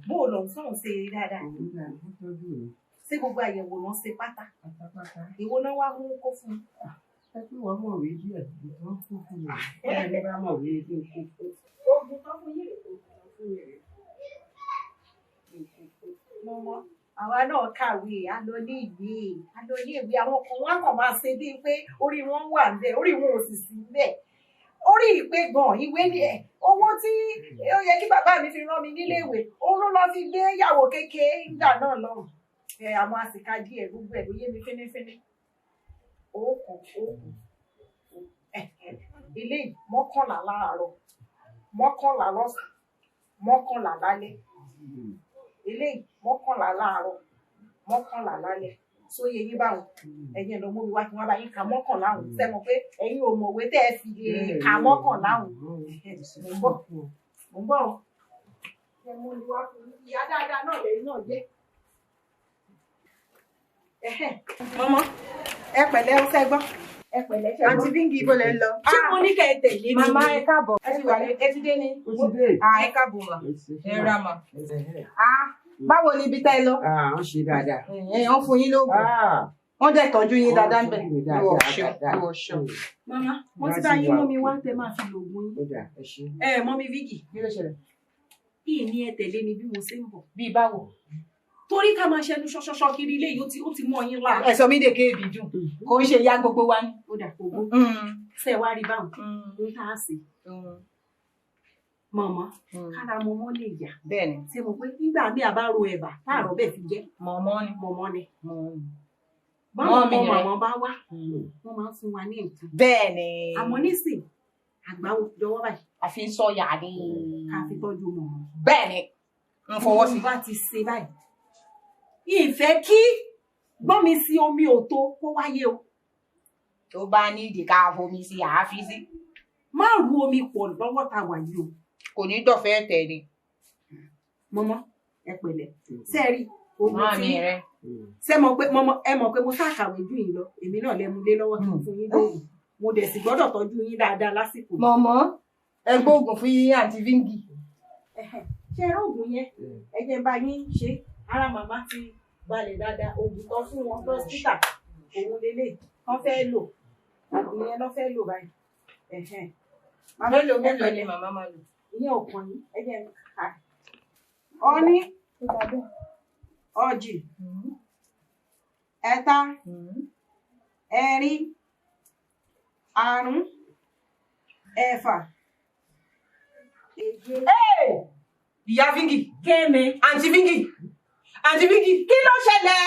Bó o lọ sọ̀hún ṣe dáadáa. Ṣé gbogbo àyẹ̀wò náà ṣe pátá? Ìwo náà wá mú kó fún un. Ẹ pé wọ́n mọ̀wé díẹ̀ nǹkan kó fún mi. Wọ́n ní bá mọ̀wé kí n kó fún. Oògùn tó fún yìí rèé. Mọ́mọ́, àwa náà kàwé, a lọ ní ìwé, a lọ ní ìwé. Àwọn kan wá kàn máa ṣe bíi pé orí wọn wà ńbẹ̀, orí wọn ò sì sí ńbẹ̀. Orí ìpè gan, ìwé ni ẹ̀. Owó tí ó yẹ kí bàbá mi fi rán mi nílé ìwé, òun ló lọ fi gbé yàwó kékeré nígbà náà lọ́hùn. Ẹ àwọn àsìkò díẹ̀ gbogbo ẹ̀ ló yé mi fínífíní. Òkun òkun eléyìí 11 láàárọ̀, 11 lọ́sàn-án, 11 lálẹ́. Eléyìí 11 láàárọ̀, 11 lálẹ́. Sóye yín báwọn, ẹ̀yin lọ mú mi wá kí wọ́n bá yín ka 11 ọ̀hún. Ṣé mọ̀ pé ẹ̀yin ò mọ̀wé tẹ́ ẹ fi lè ka 11 ọ̀hún? Mò ń bọ̀, mò ń bọ̀ o. Ẹ mú mi wá fún yín. Ìyá dáadáa náà lẹ́yìn náà jẹ́. Mọ́mọ́, ẹ pẹ̀lẹ́ ó fẹ́ gbọ́. Ẹ pẹ̀lẹ́ ṣe gbọ́. Àǹtí Bíngì, ibo lẹ ń lọ? Ṣé mo ní kẹ́ ẹ tẹ̀lé mi? Màmá ẹ káàbọ̀. Ẹ ti wà ní ẹ ti dé ni. Ó ti dé. À ẹ káàbọ̀ mà. Ẹ ra mà. Báwo ni ibi tá ẹ lọ? Wọ́n ṣe dáadáa. Wọ́n fún yín lóògùn. Wọ́n dẹ̀ tọ́jú yín dáadáa ń bẹ̀. Ìwọ ṣeun. Màmá, wọ́n ti bá yín mú mi wá tẹ máa fi lògùn yín. Ẹ mọ́mí Bíngì. Kí ló ṣẹlẹ̀? Bí èmi ẹ tẹ̀lé mi bí mo ṣe ń bọ̀. Bí báwo? Torí ká máa ṣẹnu ṣọṣọṣọ kiri ilé yìí ó ti mọ yín lára. Ẹ sọ mí dèké èbì dùn, kò ń ṣe ìyá gbogbo wa ni. Ó dà gbogbo. Ṣé ẹ wá rí báwọn? Ń tá a ṣe. Mọ̀mọ́, kára mọ̀mọ́ lè yà. Bẹ́ẹ̀ni. Ṣé mo pé nígbà míì a bá ro ẹ̀bà láàárọ̀ bẹ́ẹ̀ fi jẹ́. Mọ̀mọ́ ni. Mọ̀mọ́ ni. Báwọn ọmọ màmá bá wá, wọ́n máa ń fún wa ní nǹkan. Bẹ́ẹ̀ni. Àmọ́ nísìn, àgbà jọ̀wọ́ báyìí. Àfi sọ̀yà ni. Ká fi tọ́jú mọ̀mọ́. Bẹ́ẹ̀ni. N fọwọ́ sí. Bá ti ṣe báyìí. Ìfẹ́ kí gbọ́n mi sí omi òtó kó wáyé o. Tó bá ní ìdí ká fomi sí àáfi sí. Má ru omi pọ̀ lọ́wọ́ ta wà yìí o. Kò ní dọ̀fẹ́ tẹ̀ ni. Mọ́mọ́, ẹ pẹ̀lẹ́. Ṣé ẹ rí ogun tí ṣé mọ̀ pé mọ́mọ́ ẹ mọ̀ pé mo ṣàkàwé jù yín lọ. Èmi náà lẹ́mu lé lọ́wọ́ kí n fún yín lóògùn. Mo dẹ̀ sì gbọ́dọ̀ tọ́jú yín dáadáa lásìkò. Mọ̀mọ́, ẹ gbóògùn fún yín àǹtí Bíngì. Ṣé ẹ róògùn yẹn? Ẹ jẹ́ bá yín ṣe. Ara màmá ti balẹ̀ dáadáa, oògùn kan fún wọn lọ́sítà, òun lélẹ̀ wọ́n fẹ́ lò, oògùn yẹn lọ́ fẹ́ lò báyìí. Mélòó mélòó ni màmá máa lò? Ìyẹn ò kàn yín, ẹ jẹ́ ká. Ọní, ọjì, ẹ̀ta, ẹ̀rin, àrún, ẹ̀fà, èje. Ìyá Bíngì. Kẹ́mi. Àǹtí Bíngì. Àǹtí Bíngì. Kí ló ṣẹlẹ̀?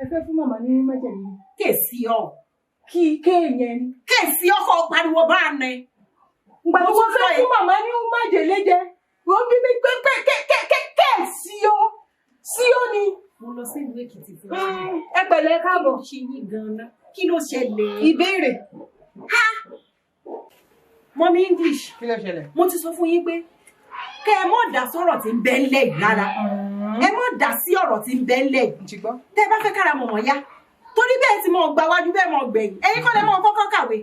Ẹ fẹ́ fún màmá ní májèlé. Kèsì ọ. Kí kéèyàn ni. Kèsì ọkọ̀ pariwo bá a nẹ. Ìgbà tí wọ́n fẹ́ fún màmá ní májèlé jẹ, wọ́n bí mi pé pé kèsì ọ. Sí ọ ni. Mo lọ sí ìlú Èkìtì fún mi. Ẹ pẹ̀lẹ́ káàbọ̀. Kí ló ṣe yín gan-an? Kí ló ṣẹlẹ̀? Ìbéèrè. Ha! Mọ́mí English. Kí ló ṣẹlẹ̀? Mo ti sọ fún yín pé kẹ́ ẹ mọ̀ dá sọ̀rọ̀ tí ń bẹ ńlẹ̀ yìí rárá. Ẹ mọ̀ dá sí ọ̀rọ̀ tí ń bẹ ńlẹ̀ yìí. Tẹ́ ẹ bá fẹ́ kára mọ̀mọ́ yá. Torí bẹ́ẹ̀ tí mo gba wájú bẹ́ẹ̀ mo gbẹ̀yìn. Ẹ̀yin kọ́ lẹ mọ̀ kọ́kọ́ kàwé.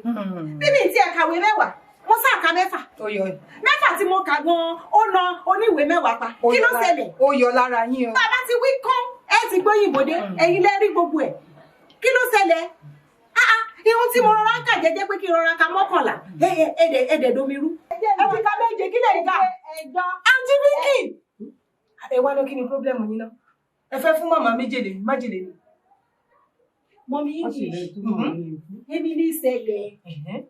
Bíbí tí ẹ kàwé 10, mo sá ka 6. 6 tí mo kà gan-an, ó na oníwèé 10 pa. Kí ló ṣẹlẹ̀? Ó yọ lára yín o. Tá a bá ti wí kán, ẹ ti gbóyìnbó dé, ẹ̀yin lẹ rí gbogbo ẹ̀. Kí ló ṣẹlẹ̀? Ihun tí mo rọra ń kà jẹ́jẹ́ pé kí n rọra ka 11, ẹ̀ẹ́dẹ̀ domi rú. Ẹ ti ka 7, kí lè ga? Àǹtí Bíngì. Ẹ wá lọ, kí ni pírọ́blẹ̀mù yín náà? Ẹ fẹ́ fún màmá májèlé májèlé ni. Mọ́mí English, èmi ní ìṣẹ̀lẹ̀.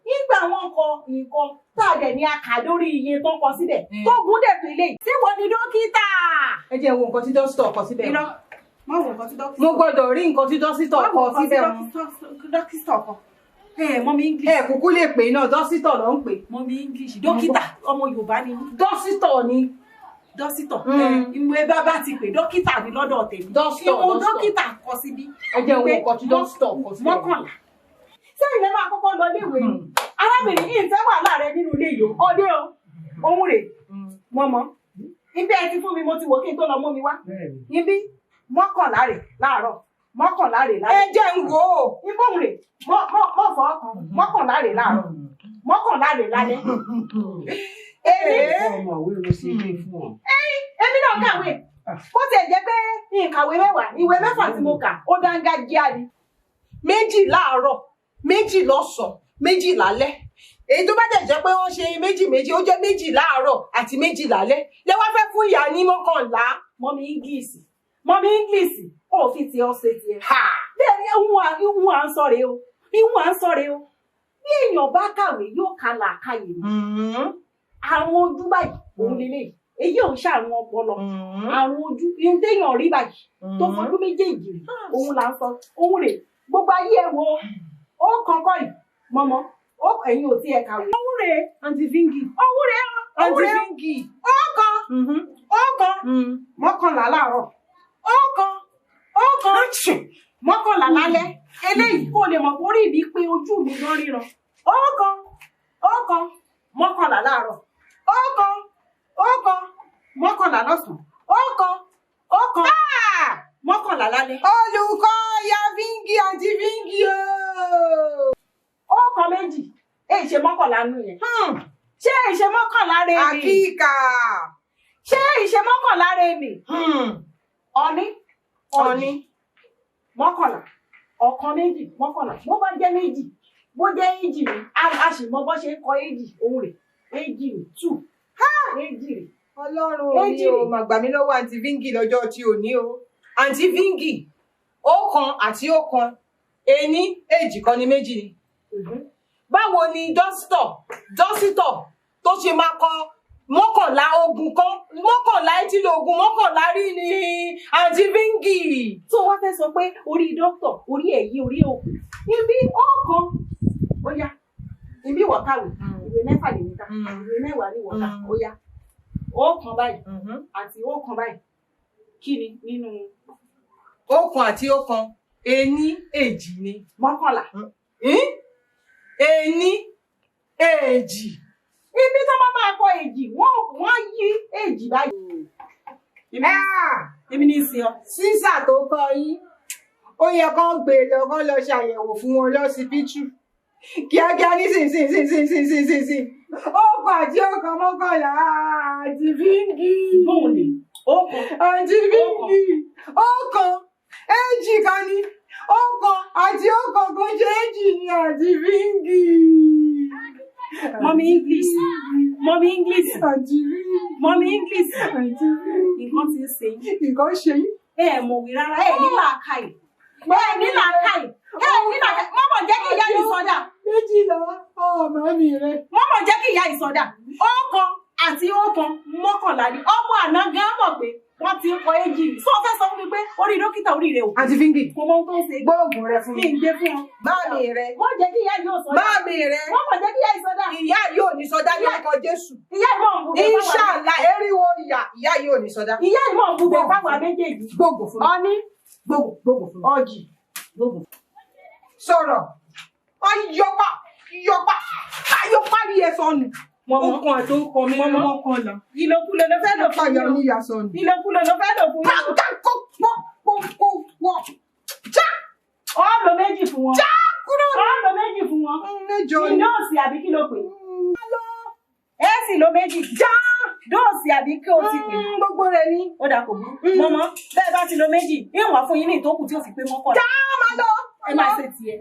Nígbà wọn kọ nǹkan tá a dẹ̀ ní a kà lórí iye tó ń kọ síbẹ̀. Tó gún dẹ̀ tó ilé yìí. Ṣé wọ́n ní dókítà? Ẹ jẹ́ wo nǹkan tí dókítà kọ síbẹ̀. Irọ́, má wo nǹkan tí dókítà. Mo gbọ́dọ̀ rí nǹkan tí dókítà kọ síbẹ̀. Dókítà kọ. Mọ́mí English. Ẹ kúkú lè pè náà, dókítà ló ń pè. Mọ́mí English, dókítà ọmọ Yorùbá ni. Dókítà ni. Dókítà. Ìwé bàbá ti pè dókítà ní lọ́dọ̀ tèmi. Ìwọ dókítà kọ síbí. Ẹ jẹ́ wo nǹkan tí dókítà kọ síbẹ̀. 11. Ṣé ilẹ̀ máa kọ́kọ́ lọ léèwé ni? Arábìnrin yìí ń fẹ́ wàhálà rẹ nínú ilé yìí o. Ọdẹ o. Òun rè. Mọ̀mọ́. Ibi ẹ ti fún mi, mo ti wò kí n tó lọ mú mi wá. Ibi 11 rè láàárọ̀. 11 rè láàárọ̀. Ẹ jẹ́ ń wò ó. Ibòun rè mọ́ fọ́ ọkàn. 11 rè láàárọ̀. 11 rè lálẹ́. Èmi Ọmọwé ló ṣe ilé fún ọ. Èmi náà kàwé, bó tiẹ̀ jẹ́ pé nkàwé 10, ìwé 6 tí mo kà ó dángájíá ni. 2 láàárọ̀, 2 lọ́sàn-án, 2 lálẹ́. Èyí tó bá dẹ̀ jẹ́ pé wọ́n ṣe méjì méjì, ó jẹ́ 2 láàárọ̀ àti 2 lálẹ́. Lẹ wá fẹ́ fún ìyá ní 11. Mọ́mí English, mọ́mí English, ó fi tiẹ̀ ọ́ ṣe tiẹ̀. Ha! Bẹ́ẹ̀ ni ìhun à ń sọ rèé o, ìhun à ń sọ rèé o. Bí èèyàn bá kàwé yóò ka làákàyè ni. Àrùn ojú báyìí òun lélẹ́yìí, èyí ò ń ṣàrùn ọpọlọ, àrùn ojú, ihun téèyàn rí báyìí tó fojú méjèèjì rí òun là ń sọ òun rè. Gbogbo ayé ẹ wo ó kọkọ yìí mọmọ ó, ẹ̀yin ò tí ẹ kàwé. Òun rè, Àǹtí Fíngì. òun rè, òun Àǹtí rè. Fíngì. Ọ̀kan, ọ̀kan, 11 láàárọ̀, ọ̀kan, ọ̀kan, 11 lálẹ́. Eléyìí kò lè mọ̀ orí mi pé ojú mi gan ríran. Ọ̀kan, ọ̀kan, 11 láàárọ̀, ọ̀kan, ọ̀kan, 11 lọ́sàn-án, ọ̀kan, ọ̀kan, 11 lálẹ́. Olùkọ́ ya Fíngì, Àǹtí Fíngì ooo. Ọ̀kan méjì èyí ṣe 11 nù yẹn. Ṣé èyí ṣe 11 rẹ ni? Àkíkà. Ṣé èyí ṣe 11 rẹ ni? Ọ̀ní. Ọ̀ní. 11, ọ̀kan, méjì, 11. Bó bá jẹ́ méjì, bó jẹ́ èjì ni, a sì mọ bó ṣe ń kọ èjì. Òun rè, èjì rè, two, èjì rè. Ọlọ́run mi Èjì ò rè. mà gbà mí lọ́wọ́ Àǹtí Fíngì lọ́jọ́ tí ò ní o. Àǹtí Fíngì, ọ̀kan àti ọ̀kan, ení, èjì kan ní méjì ni. Báwo ni dósítọ̀ tó ṣe máa kọ 11 ogun kan, 11 etílógún, 11 rí ni, Àǹtí Fíngì? Tó wá fẹ́ sọ pé orí dókítà, orí ẹ̀ yí, orí òkú ibi ọ̀kan, ó yá, ibi ìwọ kàwé, ìwé 6 lèmi kà, ìwé 10 ní ìwọ kà. Ó yá, ọ̀kan báyìí àti ọ̀kan báyìí, kí ni nínú? Ọ̀kan àti ọ̀kan, ení, èjì ni. 11. Ín? Ení, èjì. Ibi tó máa máa kọ èjì, wọ́n yí èjì báyìí. Èmi ní í ṣe ọ. Sísà tó kọ yín, ó yẹ kán gbé e lọ, kán lọ ṣàyẹ̀wò fún wọn lọ́sibítù kíákíá nísinsìnyí. Ọ̀kan àti ọ̀kan, 11, Àǹtí Fíngì. Bóun ni ọ̀kan. Àǹtí Fíngì, ọ̀kan èjì kan ni, ọ̀kan àti ọ̀kan kan ṣe èjì ni, Àǹtí Fíngì. Mọ́mí English, mọ́mí English. Àǹtí Fíngì. Mọ́mí English. Àǹtí Fíngì. Nǹkan ti ń ṣe yín. Nǹkan ṣe yín. Ẹ ẹ̀ mọ̀wé rárá, ẹ ní làákàyè, ẹ ní làákàyè, ẹ ní làákàyè. Mọ́mọ́ jẹ́ kí ìyá yìí sọdá. 12 ọmọ mi rẹ. Mọ́mọ́ jẹ́ kí ìyá yìí sọdá. Ọ̀kan àti ọ̀kan, 11 ni. Ọmọ àná gan mọ̀ pé wọ́n ti ń kọ èjì ni. Sọ fẹ́ sọ fún mi pé orí dókítà, orí rẹ ò Àǹtí Fíngì. Kò mọ ohun tó ń ṣe. Gbóògùn rẹ fún mi mi. ń gbé fún ọ. Máàmì rẹ. Wọ́n jẹ́ kí ìyá yìí ò sọdá. Máàmì rẹ. Wọ́n mọ̀ jẹ́ kí ìyá yìí sọdá. Ìyá yóò ní sọdá ní ọkọ Jésù. Ìyá yìí mọ̀ ń bu bẹ́ẹ̀ fáwọn. Ìṣàlà eriwo ìyá, ìyá yóò ní sọdá. Ìyá yìí mọ̀ ń bu bẹ́ẹ̀ fáwọn méjèèjì. Gbóògùn fún mi. Ọní. Gbóògùn, gbóògùn fún mi. Ọjì. Gbóògùn. Sọ̀rọ̀. Wọ́n yọpa yọpa ayọpa rí ẹ sọnù. Mọ̀mọ́. Ọkàn àti ọkàn mi Mọ̀mọ́. 11. Ìlòkulò ló fẹ́ lò fún Pàyà yín o. oníyà sọnù. Ìlòkulò ló fẹ́ lò fún yín o. Pàǹkà kó pọ̀ kó kó wọ̀. Já. Ó lo méjì fún wọn. Já kúrò. Ó lo méjì fún wọn. Mẹ́jọ ni. Dóòsì àbí kí ló pè? Ẹ sì lo méjì. Já. Dóòsì àbí kí o ti pè? Gbogbo rẹ̀ ni. Ó dà, kò burú. Mọ̀mọ́, bẹ́ẹ̀ bá ti lo méjì, ìwọ̀n fún yín ní ìtókù tí ó fi pé 11. Já máa lọ. Ẹ máa ṣe tiẹ̀.